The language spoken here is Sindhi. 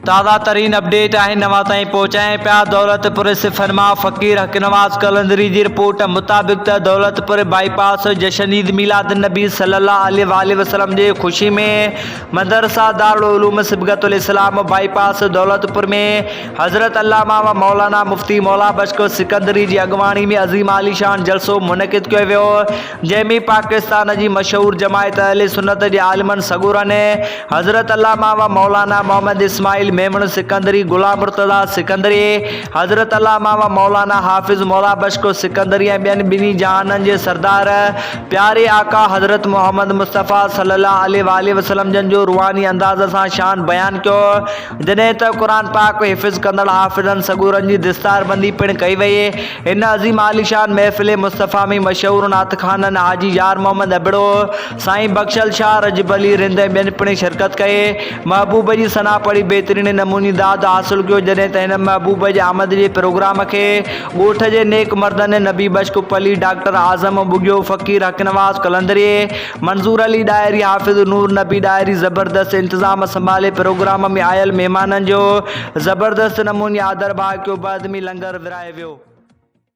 تازه ترين اپڊيٽ آهن اوهان تائين پهچايان پيا دولتپور صفن مان فقير حق نواز قلندري جي رپورٽ مطابق ته دولتپور بائي پاس جشن عيد ميلاد النبي صلي الله عليه واٰله وسلم جي خوشي ۾ مدرسه دارالعلوم صبغت الاسلام بائي پاس دولتپور ۾ حضرت علامه و مولانا مفتي مولا بخش سڪندري جي اڳواڻي ۾ عظيم عاليشان جلسو منعقد ڪيو ويو جنهن ۾ پاڪستان جي مشهور جماعت اهل سنت جي عالمن سڳورن حضرت علامه و مولانا محمد اسماعيل ميمڻ سڪندري، غلام مرتضيٰ سڪندري، حضرت علامه و مولانا حافظ مولا بخش سڪندري ۽ ٻين ٻنهي جهانن جي سردار پياري آقا حضرت محمد مصطفيٰ صلي الله عليه واٰله وسلم جن جو روحاني انداز سان شان بيان ڪيو جڏهن ته قرآن پاڪ حفظ ڪندڙ حافظن سڳورن جي دستاربندي پڻ ڪئي وئي. هن عظيم عاليشان محفل مصطفيٰ ۾ مشهور نعت خوانن حاجي يار محمد ابڙو، سائين بخشل شاهه، رجب علي رند ۽ ٻين پڻ شرڪت ڪئي. محبوب جي ثنا پڙهي بهترين نموني داد حاصل ڪيو جڏهن ته هن محبوب جي آمد جي پروگرام کي ڳوٺ جي نيڪ مردن نبي بخش پلي، ڊاڪٽر اعظم ٻگهيو، فقير حق نواز قلندري، منظور علي ڏاهري، حافظ نور نبي ڏاهري زبردست انتظام سنڀالي پروگرام ۾ آيل مهمانن جو زبردست نموني آڌر ڀاء ڪيو بعد ۾ لنگر ورهايو ويو.